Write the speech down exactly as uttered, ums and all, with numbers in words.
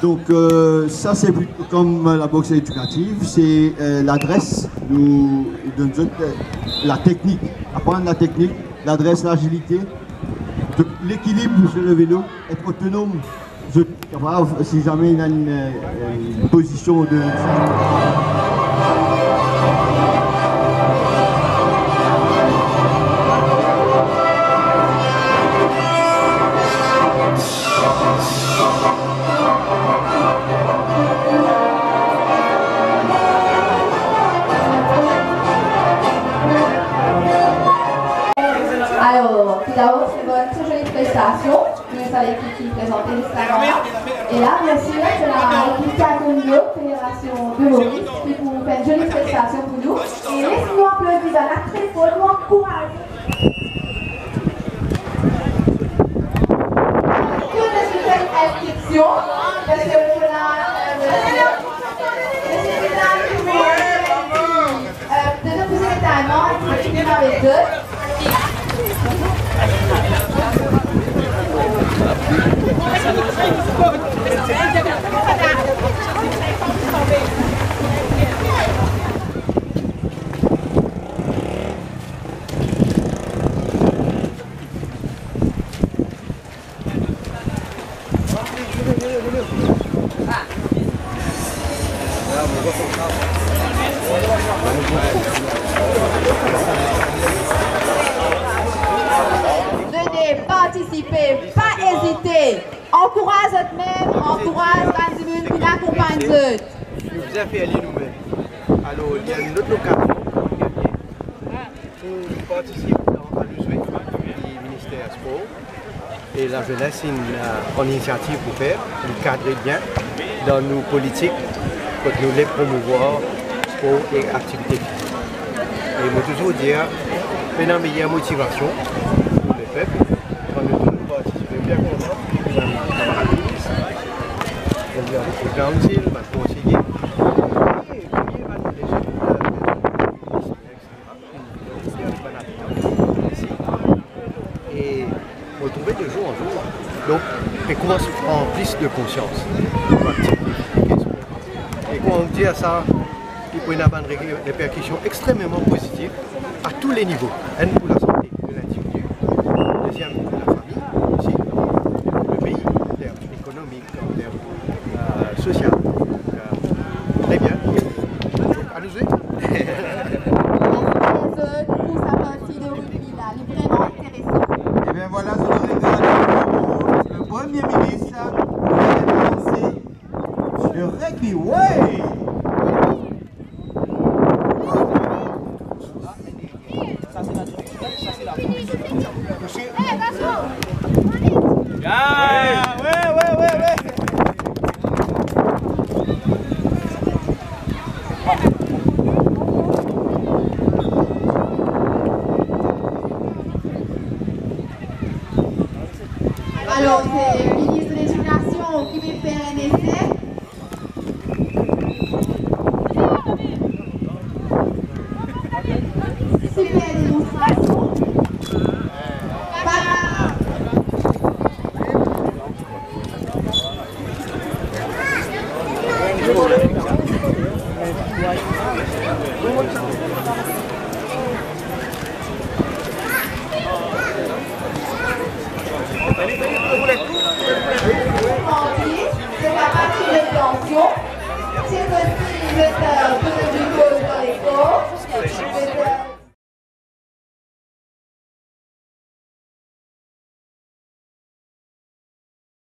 Donk, euh, sa se pli-, kom la boxe edikativ, se, euh, ladres, nou donn zot, euh, lateknik, aprann lateknik, ladres, lazilite, donk lekilib sur le velo, et otonom, zot kapav, si zame ena enn, euh, enn pozision de Alor, toudabor, se enn tre zoli prestasion. Nou salu lekip ki prezante zis la. E la, biensir, nou ena lekip Taekwondo Federasion de Moris ki pou fer enn zoli prestasion pou nou. E les nou aplodi bann la tre for, nou ankouraz. Tou de suit, enn inskripsion, parski nou ena, euh, le, le, le, euh, de nou pouse letalman, ki vinn avek zot. Vini partisipe, pa ezite. Ankouraz zot mem, ankouraz bann dimoun ki akonpagn zot. Nou bizin fer li noumem. Alor, li enn lot lokazion ki nou gagne pou nou partisip dan Anu Zwe, ki Minister Spor e Lazenes inn, euh, pran liniziativ pou fer, li kadre bien dan nou politik kot nou le promouvwar spor e aktivite fizik. E mo touzour dir, pena meyer motivasion pou lepep, kan nou tou nou partisipe, bien kontan, bann kamarad minis, bann kamarad konseye, e bann lezot, euh, E mo trouve de zour an zour, donk, pe koumans pran plis de konsians. E kan ou dir sa, li pou ena bann re-, reperkision extrememan pozitif a tou le nivo. Enn pou lasante de lindividi, deziem pou lafami, osi pou lepei, an term ekonomik, an term, euh, sosial. Donk, euh, tre bien. Anu Zwe. Pou sa parti de rugby la, li vreman interesan. Ebien vwala, zot inn gagn le premie minis pou lanse le rugby. Wey! Alor, se minis de Ledikasion ki pe fer enn ese. Super demonstrasion. Santi, se pa fasil de tansion. Se fasil de, euh,